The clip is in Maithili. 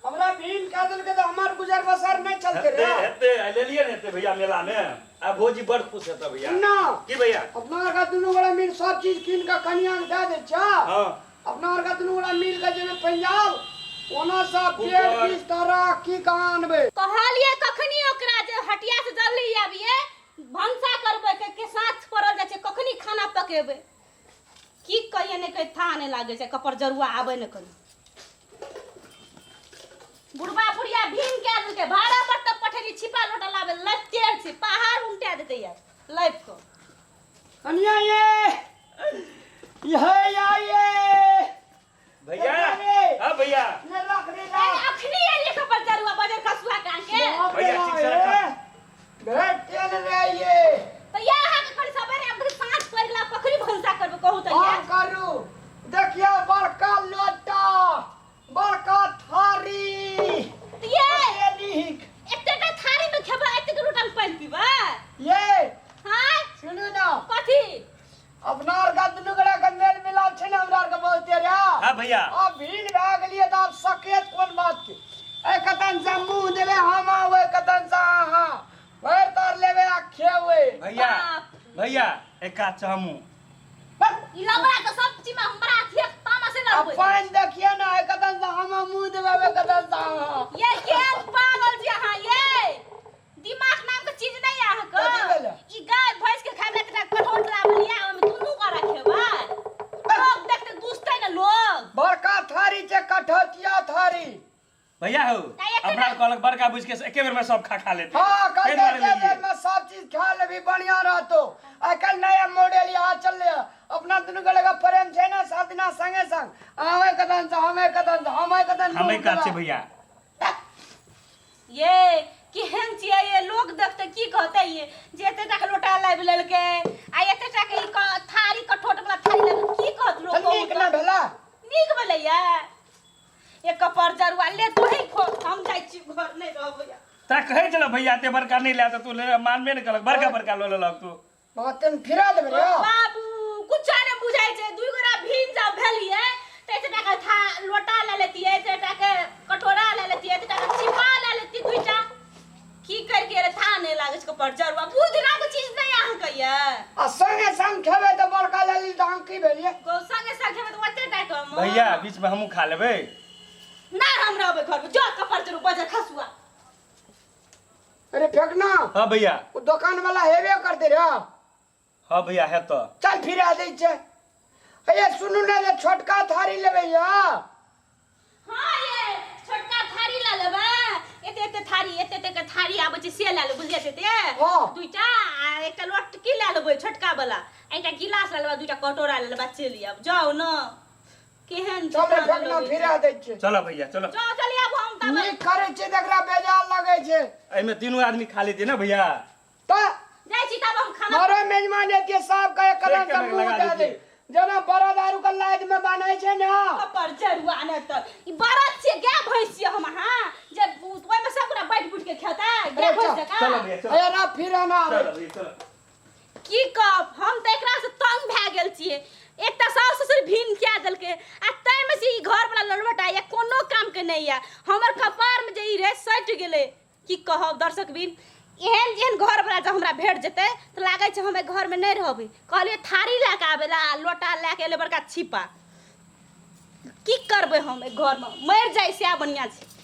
हमरा भीन कह देलकै तऽ हमर गुजर बसर नहि चलते हेतै रे। हेतै, आइ लेलियै ने हेतै भैया मेला मे, आ भौजी बड़ खुश हेतै भैया। ना। की भैया? अपना आरके दुनू गोरा मिल सब चीज कीन कऽ कनिया के दए दै छह। हाँ। अपना आरके दुनू गोरा मिल कऽ जेबै पंजाब, ओना सब कुकर। बेड बिस्तर की कहाँ अनबै। कहलियै कखनी ओकरा जे हटिया से जल्दी आबियै, भनसा करबै के, के साँझ पड़ल जाइ छै, कखनी खाना पकेबै। की कहियै नहि कहि था नहि लागै छै, कपर जरुआ आबै नहि कनी। बुढ़बा बुढ़िया भीम कए देलकै, भाड़ा पर तब पठेली छिपा लोटा लाबे, लत्ते छै पहाड़ उनटा देतै यार लाइफ को। कनिया ये ये या ये भैया। अरे। हाँ भैया। ने रख रे। ए, रख। अखनी एलियै कपर जरुआ बजर खसुआ के आके। बाप रे भैया, ठीक से बाप, रखा। ए। भेट तेल रे ये। तऽ या अहाँके कनि सबेरे आब साँझ पड़ि गेला, कखनी भनसा करबै कहू तऽ? हम ये करू, देखियौ बड़का लोटा, बड़का थारी। तऽ ये कते नीक। एतेटा थारी में खेबै, एतेक लोटा में पानि पीबै? ये। हाँ। सुनू ना। कथी? अपना आर का दुनू गोरा के मेल मिलाप छै ने हमरा आर के बहुते रे। हाँ भैया। आब भीड़ भए गेलियै तऽ आब सकेत कोन बात के, एहि कतन से मुँह देबै हम आ ओहि कतन से अहाँ, भरि तर लेबै आ खेबै। भैया। बाप। भैया, एक काज छै हमहूँ। ई लबड़ा के सब चीज में हमरा अथिए तामा से आ लड़बै। पानि देखियौ ने, एहि कतन से हम मुँह देबै, ओहि कतन से अहाँ। ये केहन पागल छी अहाँ ये, दिमाग नाम के चीज नहीं है अहाँके। कथी भेलै? ई गाय भैंस के खाय ला कठोर लाबलियै, ओहिमे दुनू गोरा खेबै, लोग देखते दुसतै ने लोग। बड़का थारी छै, कठौतिया थारी। भैया हो। नहीं, एके अपना कहलक बड़का बुझ के एके बेर में सब खा खा लेते। हाँ। ताहि दुआरे कहते लेलियै। बेर में सब चीज खा लेबी, बढ़िया रहतो। आइ काल्हि नया मॉडल यहाँ चलले है। अपना दुनू गोटे के प्रेम छै ने सब दिना संगे संग, अहाँ कदम से हम कदम से हम कदम। हम काज छै भैया। ये केहन छियै ये, लोग देखते की कहते ये जे एते टा के लोटा लाबि लेलकै आ एते टा के ई थारी, कठोट वाला थारी लाबि, की कहत लोग? तऽ नीक ना भेला? नीक भेलैया। एक कपर जरुआ ले तोही खो, हम जाइ छी घर, नहि रहबै। तोरा कहै छलौ भैया एते बड़का नहि लए, तऽ तू ले मानबे नहि केलक, बड़का बड़का लऽ लेलक तू। बात में फिरा देबै रे। बाबू, कुछ नहि बुझाइ छै। दुइ गोरा भीन जब भेलियै तऽ एते टा के था लोटा लए लेतियै, एते टा के कटोरा लए लेतियै, एते टा के छिपा लए लेतियै दुइटा। की करके रे, था नहि लागै छै। कपर जरुआ बुद्धि नाम के चीज नहि अहाँके ये। आ संगे संग खेबै तऽ बड़का लेली तऽ अहाँ की भेलियै? गो संगे संग खेबै तऽ ओते टा के हम। भैया, बीच में हमहूँ खा लेबै। नहि, हम रहबै घरमे। जो कपर जरू बजर खसुआ। अरे फेकना। हाँ भैया। ओ दोकान वाला हेबे करते रे। हाँ भैया, है तो। चल फिरा दै छै। अरे सुनू ने, जे छोटका थारी लेबै या? हाँ ये छोटका थारी ला लेबै, एते एते थारी, एते एते के थारी आबै छै से ला लेबै, बुझलियै? एते एते। हाँ। दुइटा आ एकटा लोटकी ला लेबै छोटका वाला, आ एकटा गिलास ला लेबै, दुइटा कटोरा ला लेबै, चलि आब जाउ न। केहन चल रे दुकान फेकना, लगै छै। फिरा दै छै। चलो भैया, चलो। जाउ, चलि आबू, हम तब नीक करै छै तऽ एकरा बेजार लगै छै। एहिमे तीनू आदमी खा लेते ने भैया। तऽ जाइ छी तब हम खाना। मारो मेजमान एते साफ के कलम के से मुंह लगा दे दे। देतियै। जेना बड़ा दारू के लाद में बान्है छै ने। पर जरुआ ने तऽ ई बरद छियै, गाय भैंस छियै हम अहाँ जे ओहिमे सब गोटा बैठ बुठ के खेतै गाय अरे भैंस चल, जकाँ? चलो भैया, चलो। अरे ना फिर आना। चलो भैया, चलो। की कहब, हम तऽ एकरा से तंग भए गेल छियै। एक तऽ साउस ससुर भीन कए देलकै आ ताहिमे से ई घरवला लड़बटा यऽ, कोनो कामके नहि यऽ। हमर कपारमे जे ई रहै सटि गेलै। की कहब दर्शक बिन, एहन जेहन घरवला जँ हमरा भेट जेतै तऽ लागै छै हम एहि घरमे नहि रहबै। कहलियै थारी लए कऽ आबै लए आ लोटा लए कऽ एलै बड़का छिपा। की करबै हम एहि घरमे, मरि जाइ सएह बढ़िआँ छै।